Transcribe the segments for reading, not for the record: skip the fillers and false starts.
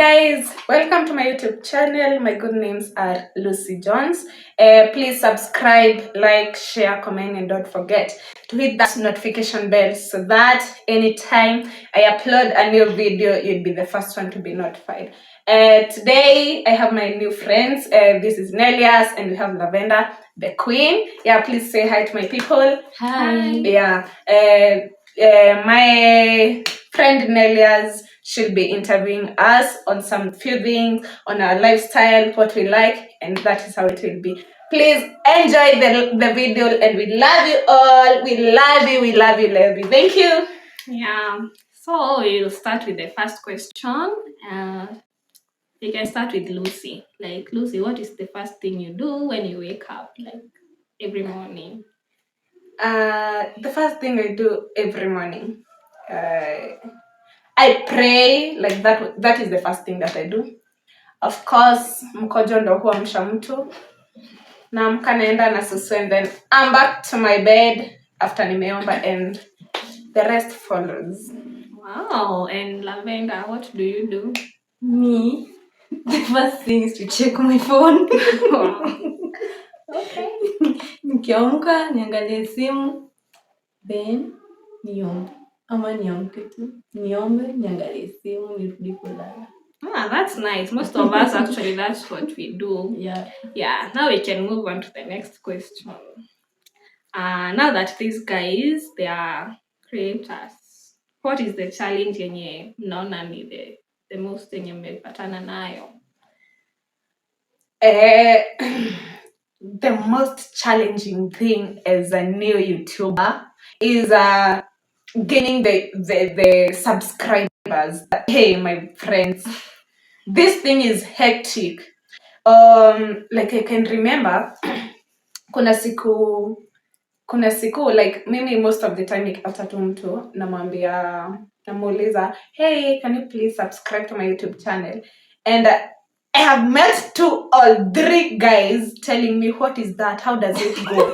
Guys, welcome to my YouTube channel. My good names are Lucy Jones. Please subscribe, like, share, comment, and don't forget to hit that notification bell so that anytime I upload a new video, you'll be the first one to be notified. Today, I have my new friends. This is Nelias, and we have Lavender, the queen. Yeah, please say hi to my people. Hi. Yeah. My friend Nelias should be interviewing us on some few things on our lifestyle, what we like, and that is how it will be. Please enjoy the video, and we love you all. We love you. We love you. Love you. Thank you. Yeah. So we'll start with the first question. You can start with Lucy. Like, Lucy, what is the first thing you do when you wake up, like every morning? The first thing I do every morning, I pray. Like that is the first thing that I do. Of course, mkojo ndo huamsha mtu. Naamka naenda na susu, and then I'm back to my bed after nimeomba, and the rest follows. Wow. And Lavender, what do you do? Me, the first thing is to check my phone. Okay. Nikiamka niangalie simu, then niombe. Ama niamke tu niombe, niangalie simu, nirudi kulala. That's nice. Most of us actually, that's what we do. Yeah. Now we can move on to the next question. Now that these guys, they are creators, what is the challenge yenye mnaona ni the most yenye mmepatana nayo? The most challenging thing as a new YouTuber is gaining the subscribers. Hey, my friends, this thing is hectic. Like I can remember, kuna siku like mimi most of the time nikipata tu mtu namuuliza, hey, can you please subscribe to my YouTube channel? And I have met 2 or 3 guys telling me, what is that? How does it go?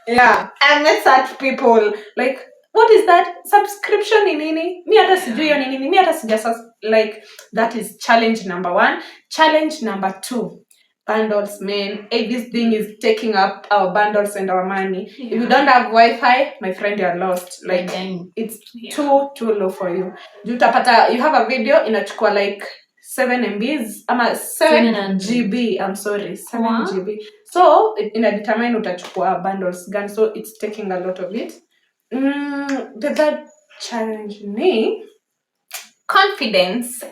Yeah, I met such people. Like, what is that? Subscription ni nini? Mi hata sijui hiyo ni nini. Mi hata like, that is challenge number 1. Challenge number 2. Bundles, man. Hey, this thing is taking up our bundles and our money. Yeah. If you don't have Wi-Fi, my friend, you're lost. Like, it's too low for you. You have a video inachukua like 7 MBs ama 7 GB. I'm sorry, 7 GB. So inadetermine utachukua bundles gani, so it's taking a lot of it. The third challenge ni confidence.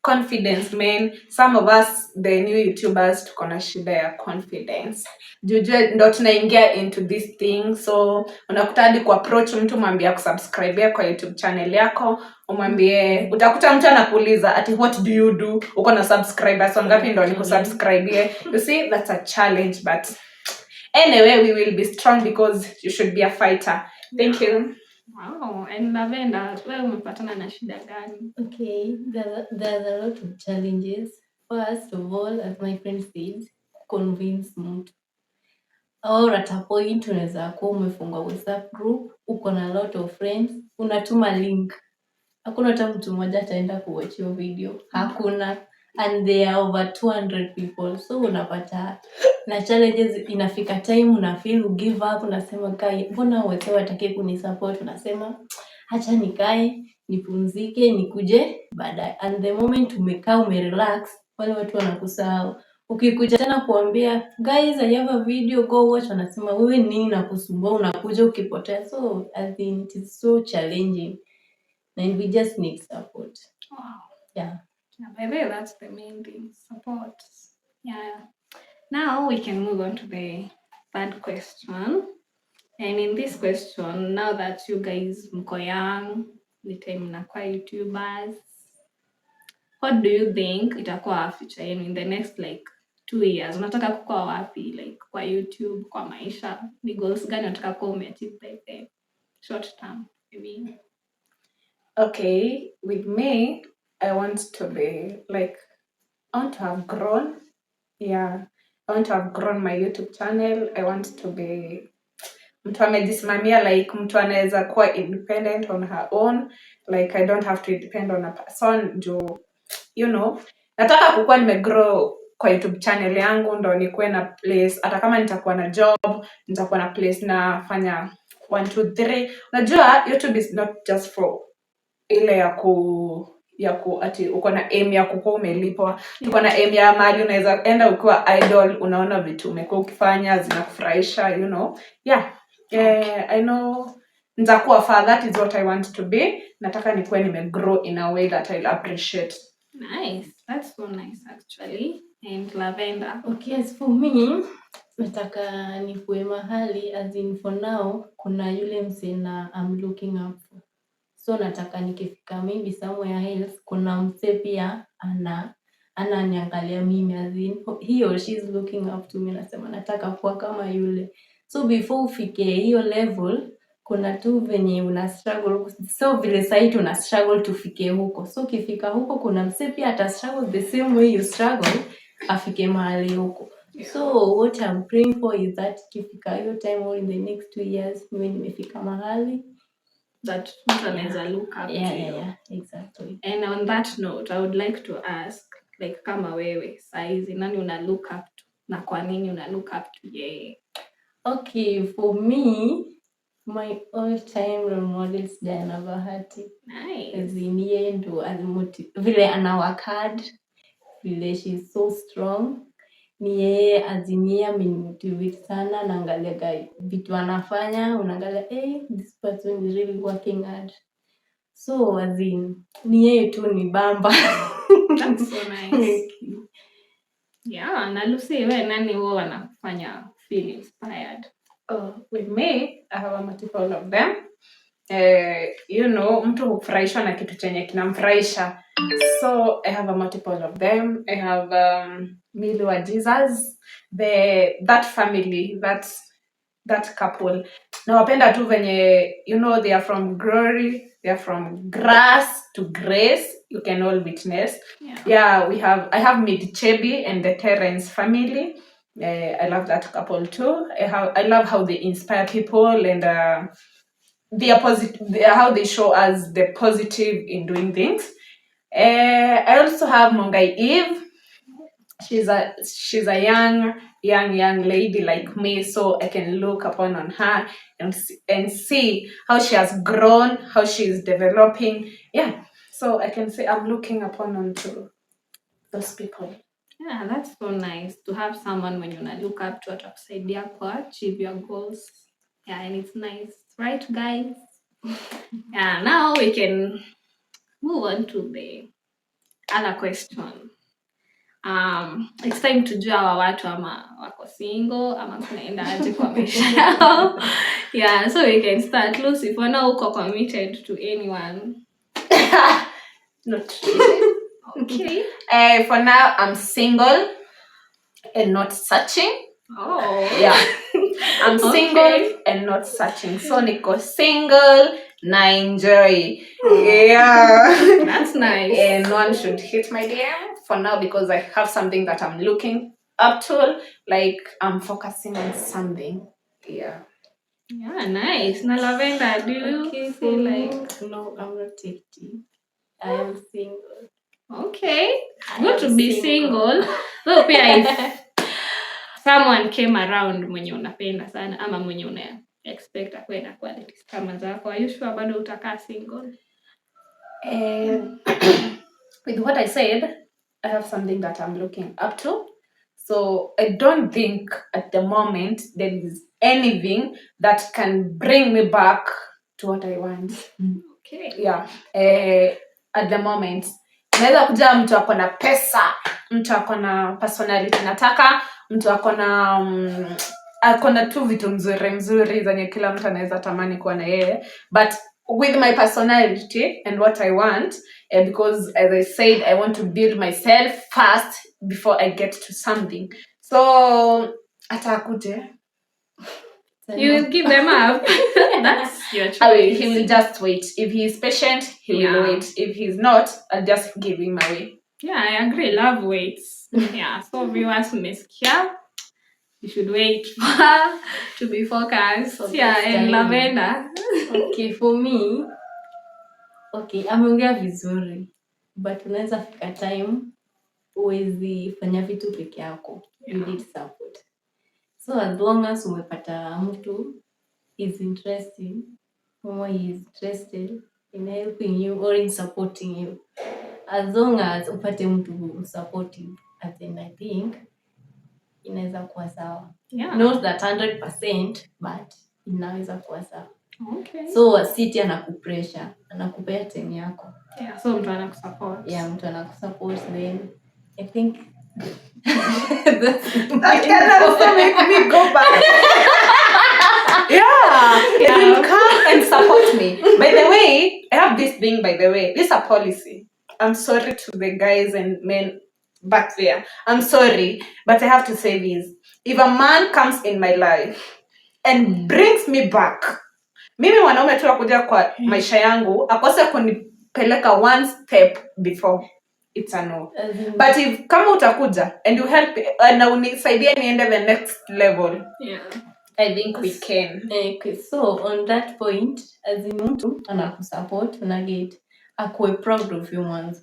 Confidence, man. Some of us, the new YouTubers, tuko na shida ya confidence. Jujue ndo tunaingia into this thing, so unakuta hadi kuapproach mtu mwambie kusubscribe kwa YouTube channel yako, umwambie, utakuta mtu anakuuliza ati what do you do, uko na subscribers wangapi ndo nikusubscribe. You see, that's a challenge, but anyway, we will be strong because you should be a fighter. Thank you. Wow. And Lavender, wewe umepatana na shida gani? Okay, there's a lot of challenges. First of all, as my friend said, convince mtu. Or at a point unaweza kuwa umefunga WhatsApp group, uko na a lot of friends, unatuma link. Hakuna hata mtu mmoja ataenda kuwatch your video. Hakuna. And there are over 200 people. So unapata na challenges, inafika time unafeel give up, unasema kai, mbona wote watake kunisupport, unasema acha nikae, nipumzike, nikuje baadaye. And the moment umekaa umerelax, wale watu wanakusahau. Ukikuja tena kuambia guys, I have a video, go watch, wanasema wewe nini nakusumbua, unakuja ukipotea. So I think it is so challenging. And we just need support. Wow. Yeah. By the way, that's the main thing, support. Yeah. Now we can move on to the third question. And in this question, now that you guys mko young, the time mnakuwa YouTubers, what do you think itakuwa future yenu in the next like 2 years? Unataka kukua wapi, like kwa YouTube, kwa maisha? Ni goals gani unataka kuwa umeachieve by the short term maybe? Okay, with me, I want to be like, I want to have grown. Yeah, I want to have grown my YouTube channel. I want to be mtu amejisimamia, like mtu anaweza kuwa independent on her own. Like I don't have to depend on a person. nataka kukuwa nimegrow kwa YouTube channel yangu, ndo nikuwe na place, hata kama nitakuwa na job, nitakuwa na place nafanya 1 2 3. Unajua YouTube is not just for ile ya ku ati uko na aim ya kukuwa umelipwa. Uko na aim ya mali, unaweza enda ukiwa idol, unaona vitu umekuwa ukifanya zinakufurahisha, I know nitakuwa far. That is what I want to be. Nataka nikuwe nimegrow in a way that I'll appreciate. Nice. That's so nice actually. And Lavender. Okay, as for me, nataka nikuwe mahali, as in for now, kuna yule msee na I'm looking up for. So nataka nikifika maybe somewhere else, kuna msee pia ananiangalia mimi, as in he or she is looking up to me, nasema nataka kuwa kama yule. So before ufike hiyo level, kuna tu venye una struggle, so vile sasa tuna struggle tufike huko. So ukifika huko, kuna msee pia ata struggle the same way you struggle, afike mahali huko. So what I'm praying for is that ikifika hiyo time, or in the next 2 years, niwe nimefika mahali that mtu anaweza look up to you. Yeah, exactly. And on that note, I would like to ask, like, kama wewe saizi nani una look up to, na kwa nini una look up to yeye? Okay, for me, my all-time role model is Diana Bahati. Nice. As in yeye ndo vile ana work hard, vile she's so strong. Ni yeye, as in yeye amenimotivate sana, naangalia vitu anafanya, unaangalia this person is really working hard. So as in ni yeye tu ni bamba. That's so nice. Yeah, na Lucy, wewe nani huwa wanafanya feel inspired? With me, I have a multiple of them. Mtu hufurahishwa na kitu chenye kinamfurahisha. So I have a multiple of them. I have Milly wa Jesus, that family, that couple. Nawapenda tu venye, they are from glory, they are from grass to grace. You can all witness. Yeah, I have Midchebi and the Terrence family. I love that couple too. I love how they inspire people, and how they show us the positive in doing things. I also have Mongai Eve. She's a young lady like me, so I can look upon on her and see how she has grown, how she is developing. Yeah, so I can say I'm looking upon onto those people. Yeah, that's so nice to have someone when you look up to atakusaidia achieve your goals. Yeah, and it's nice, right, guys? Yeah, now we can move on to the other question. It's time to jua hawa watu ama wako single ama kunaenda aje kwa maisha yao. Yeah, so we can start. Lucy, for now uko committed to anyone? Not really. Okay. For now, I'm single and not searching. Oh. Yeah. I'm single and not searching. So niko single na enjoy. Yeah. That's nice. And no one should hit my DM for now because I have something that I'm looking up to. Like, I'm focusing on something. Yeah. Yeah, nice. Na Lavender, do you feel like... No, I'm not dating. I am single. Okay. Good to be single. So pia if someone came around mwenye unapenda sana ama mwenye una expect akwe na qualities kama zako, are you sure bado utakaa single? With what I said, I have something that I'm looking up to. So I don't think at the moment there is anything that can bring me back to what I want. Okay. Yeah. At the moment, naweza kuja mtu ako na pesa, mtu ako na personality nataka, mtu ako na tu vitu mzuri zenye kila mtu anaweza tamani kuwa na yeye, but with my personality and what I want, because as I said, I want to build myself first before I get to something. So atakuje. You will give them up. That's your choice. He will just wait. If he is patient, he will wait. If he's not, I'll just give him away. Yeah, I agree. Love waits. Yeah, so viewers mmesikia, you should wait to be focused. So yeah, and Lavender. Okay, for me, ameongea vizuri. but unaweza fika time uwezi fanya vitu peke yako. You need support. So as long as umepata mtu is interested or he is interested in helping you or in supporting you, as long as upate mtu supportive, I think inaweza kuwa sawa. Not that 100%, but inaweza kuwa sawa. Okay. So siti anakupressure, anakupea time yako. So mtu anakusupport. Mtu anakusupport, then I think that can also make me go back. It will come and support me. By the way, I have this thing, this is a policy. I'm sorry to the guys and men back there. I'm sorry, but I have to say this. If a man comes in my life and brings me back, mimi mwanaume tu akuja kwa maisha yangu, akose kunipeleka one step before, it's a no. But if kama utakuja and you help na unisaidia niende the next level, I think we can. Okay, so on that point, as in mtu anakusupport, unaget akuwe proud of you mwanzo.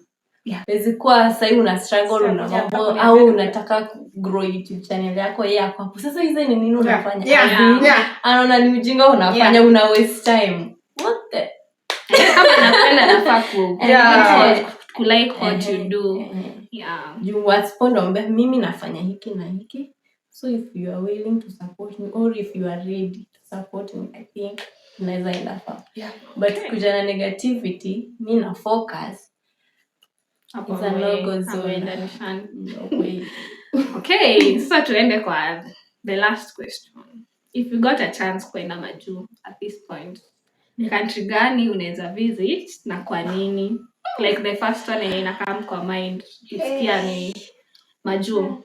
Kwa sasa una struggle una mambo au unataka grow YouTube channel yako hapo. Sasa hizo ni nini unafanya? Anaona ni ujinga unafanya, una waste time. What the? Kama napenda nafaa ku like what you do. You respond mimi nafanya hiki na hiki. So if you are willing to support me or if you are ready to support me, I think unaweza enda far. But kuja na negativity, mimi na focus. It's a no-go zone. Okay, so tuende kwa the last question. If you got a chance kwenda majuu at this point, ni country gani unaweza visit na kwa nini? Like the first one yenye inakam kwa mind, isikia ni majuu.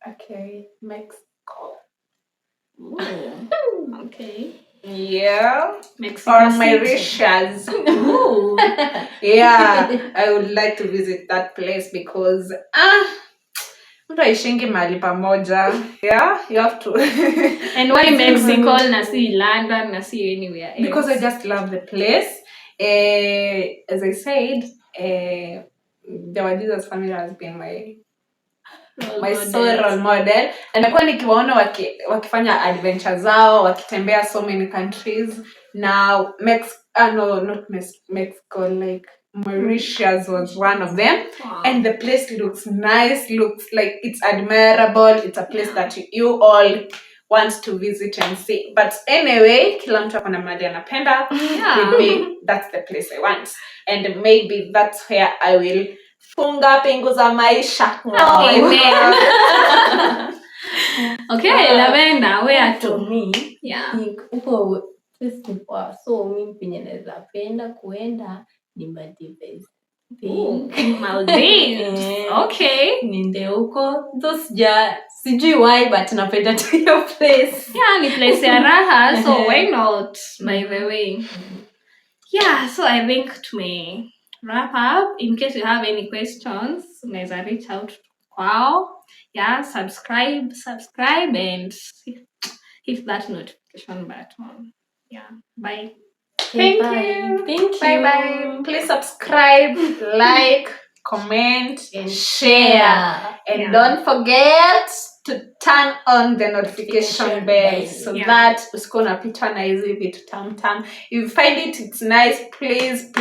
Okay, Mexico. Ooh. Okay. Mexico or Mauritius. I would like to visit that place because mtu aishingi mahali pamoja. You have to. And why Mexico na si London na si anywhere else? Because I just love the place. As I said, the Wadiza's family has been my role model. And nakuwa nikiwaona wakifanya adventure zao, wakitembea so many countries. Now not Mexico, like Mauritius was one of them. And the place looks nice, looks like it's admirable. It's a place that you all want to visit and see. But anyway, kila mtu akona mahali anapenda. With me, that's the place I want. And maybe that's where I will funga pingu za maisha. Okay, Lavenda, where to? Me? Uko so mimi penye naweza penda kuenda ni Maldives. Maldives. Okay. Ninde huko. Sijui why but napenda to your place. Ni place ya raha, so why not, by the way. So I think to me wrap up. In case you have any questions, unaweza reach out kwao. Subscribe and hit that notification button. Bye. Thank you. Bye. Please subscribe, like, comment, and share. And don't forget to turn on the notification bell so that usikue unapitwa na hizi vitu tam. If you find it's nice, please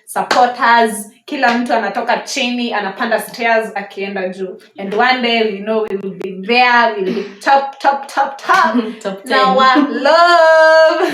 support us. Kila mtu anatoka chini anapanda stairs akienda juu. And one day we know we will be there. We will be top. Top 10. Now love.